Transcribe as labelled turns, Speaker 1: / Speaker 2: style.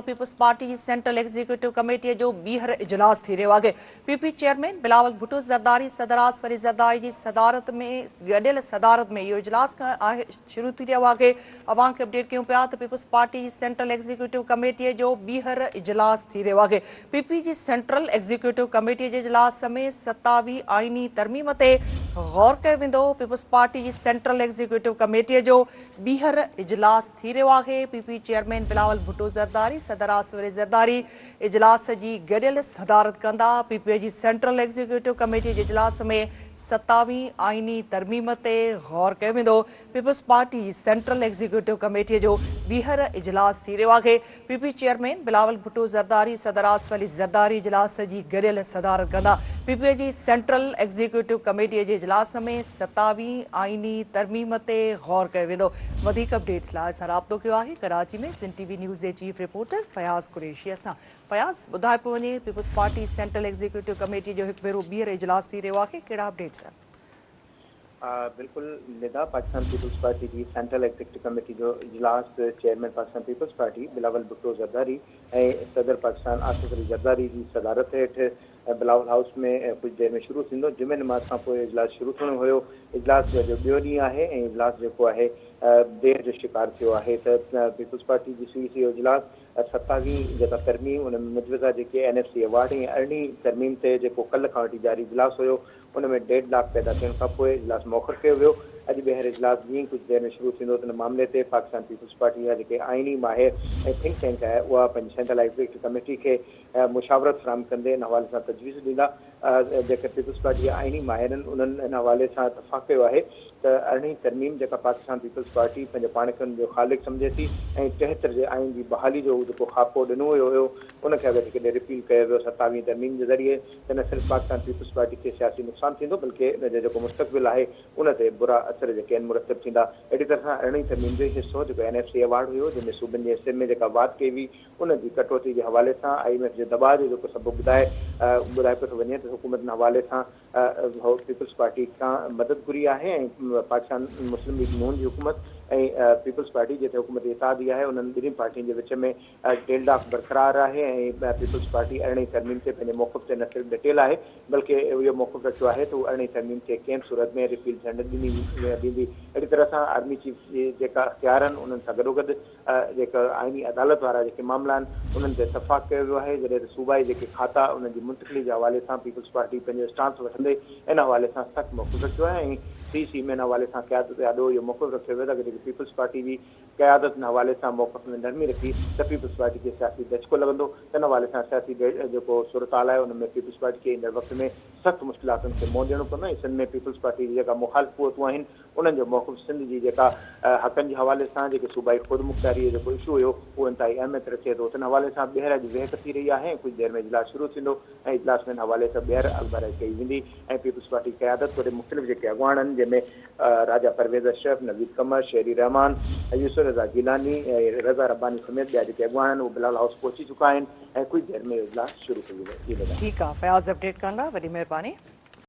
Speaker 1: Peoples party جي central executive committee جو ٻيهر اجلاس ٿي رهيو آهي. P P chairman Bilawal Bhutto Zardari صدر آصف علي زرداري جي صدارت ۾ گڏيل صدارت ۾ اهو اجلاس شروع ٿي رهيو آهي. اوهان کي اپڊيٽ ڪيون پيا ته پيپلز پارٽي جي سينٽرل ايگزيڪيوٽو ڪميٽي جو ٻيهر اجلاس ٿي رهيو آهي. پي پي جي سينٽرل ايگزيڪيوٽو ڪميٽي جي اجلاس ۾ 27 آئيني ترميم تي غور ڪيو ويندو. پيپلز پارٽي جي سينٽرل ايگزيڪيوٽو ڪميٽي جو ٻيهر اجلاس ٿي رهيو آهي. P P chairman Bilawal Bhutto Zardari, صدر آصف علي زرداري اجلاس جي گڏيل صدارت ڪندا. پي پي جي سينٽرل ايگزيڪيوٽو ڪميٽي جي اجلاس ۾ 27 آئيني ترميم تي غور ڪيو ويندو. پيپلز پارٽي جي سينٽرل ايگزيڪيوٽو ڪميٽي جو ٻيهر اجلاس ٿي رهيو آهي. P P chairman Bilawal Bhutto Zardari, صدر آصف علي زرداري اجلاس جي گڏيل صدارت ڪندا. پي پي جي سينٽرل ايگزيڪيوٽو ڪميٽي جي اجلاس ۾ 27 آئيني ترميم تي غور ڪيو ويندو. وڌيڪ اپڊيٽس لاء اسان رابطو ڪيو آهي ڪراچي ۾ سنڌ ٽي وي نيوز جي چيف رپورٽر فياض قريشي سان. فياض، ٻڌايو پيو وڃي peoples party central executive committee جو هڪ ڀيرو ٻيهر اجلاس ٿي رهيو آهي، ڪهڙا اپڊيٽس آهن؟
Speaker 2: بلڪل ندا، پاڪستان پيپلز پارٽي جي سينٽرل ايگزيڪٽو ڪميٽي جو اجلاس chairman Pakistan peoples party Bilawal Bhutto Zardari ۽ صدر پاڪستان آصف علي زرداري جي صدارت هيٺ بلاول هائوس ۾ ڪجهه دير ۾ شروع ٿيندو. جمعي نماز کان پوء اجلاس شروع ٿيڻو هيو. اجلاس جو اڄ ٻيو ڏينهن آهي ۽ اجلاس جيڪو آهي دير جو شڪار ٿيو آهي ته پيپلز پارٽي جي سي سي اجلاس 27 جيڪا ترميم ان ۾ مجوزه جيڪي اين ايف سي ايوارڊ ۽ 18 ترميم تي جيڪو ڪلهه کان وٺي جاري اجلاس هيو ان ۾ ڊيڊ لاڪ پيدا ٿيڻ کان پوء اجلاس موخر ڪيو ويو. اڄ ٻيهر اجلاس جيئن ئي ڪجهه دير ۾ شروع ٿيندو ته ان معاملي تي پاڪستان پيپلز پارٽي جا جيڪي آئيني ماهر ۽ ٿنڪ ٽينڪ آهي اها پنهنجي سينٽرل ايگزيڪيوٽو ڪميٽي کي مشاورت فراهم ڪندي ان حوالي سان تجويز ڏيندا. جيڪي پيپلز پارٽي جا آئيني ماهرن انهن ان حوالي سان اتفاق ڪيو آهي ته ارڙهين ترميم جيڪا پاڪستان پيپلز پارٽي پنهنجو پاڻ کي ان جو خالق سمجهي ٿي ۽ 73 جي آئين جي بحالي جو جيڪو خاڪو ڏنو ويو هيو ان کي اگر جيڪڏهن رپيل ڪيو ويو 27 ترميم جي ذريعي ته نه صرف پاڪستان پيپلز پارٽي کي سياسي نقصان ٿيندو بلڪه ان جو جيڪو مستقبل آهي ان تي برا اثر جيڪي آهن مرتب ٿيندا. اهڙي طرح سان ارڙهين ترميم جو حصو جيڪو اين ايف سي ايوارڊ هيو جنهن ۾ صوبن جي حصي ۾ جيڪا واڌ ڪئي وئي ان جي ڪٽوتي جي حوالي سان I M F جي دٻاء جو جيڪو سبب ٻڌائي ٻڌايو پيو ٿو وڃي ته حڪومت ان حوالي سان پيپلز پارٽي کان مدد گهري آهي ۽ پاڪستان مسلم ليگ نون جي حڪومت ۽ پيپلز پارٽي جتي حڪومتي اتحادي آهي انهن ٻنهي پارٽين جي وچ ۾ ڊيل ڊاڪ برقرار آهي ۽ پيپلز پارٽي ارڙهين ترميم تي پنهنجي موقف تي نه صرف ڊٽيل آهي بلڪه اهو موقف رکيو آهي ته هو ارڙهين ترميم کي ڪنهن به صورت ۾ رپيل ٿيڻ نه ڏني ويندي. اهڙي طرح سان آرمي چيف جي جيڪا اختيار آهن انهن سان گڏوگڏ جيڪا آئيني عدالت وارا جيڪي معاملا آهن انهن تي اتفاق ڪيو ويو آهي جڏهن ته صوبائي جيڪي کاتا انهن جي منتقلي جي حوالي سان پيپلز پارٽي پنهنجو اسٽانس وٺندي ان حوالي سان سخت موقف رکيو آهي ۽ سي سي ۾ ان حوالي سان قيادت آڏو اهو موقف رکيو ويو ته اگر جيڪي پيپلز پارٽي جي قيادت ان حوالي سان موقف ۾ نرمي رکي ته پيپلز پارٽي کي سياسي ڌچڪو لڳندو ته ان حوالي سان سياسي جيڪو صورتحال آهي ان ۾ پيپلز پارٽي کي ايندڙ وقت ۾ سخت مشڪلاتن کي منهن ڏيڻو پوندو ۽ سنڌ ۾ پيپلز پارٽي جي جيڪا مخالف قوتون آهن انهن جو موقف سنڌ جي جيڪا حقن جي حوالي سان جيڪي صوبائي خودمختياري جو جيڪو اشو هيو اهو انتهائي اهميت رکي ٿو تن حوالي سان ٻيهر اڄ ويهڪ ٿي رهي آهي ۽ ڪجهه دير ۾ اجلاس شروع ٿيندو ۽ اجلاس ۾ ان حوالي سان ٻيهر اڳڀرائي ڪئي ويندي ۽ پيپلز پارٽي قيادت توڙي مختلف جيڪي اڳواڻ آهن جنهن ۾ راجا پرويز اشرف، نويد قمر، شيري رحمان، يوسف رضا گيلاني ۽ رضا رباني سميت ٻيا جيڪي اڳواڻ آهن اهي بلاول هائوس پهچي چڪا آهن ۽ ڪجهه دير ۾ اهو اجلاس شروع ٿي ويندو.
Speaker 1: ٺيڪ آ فياض اپڊيٽ ڪرڻ لاء وڏي مهرباني.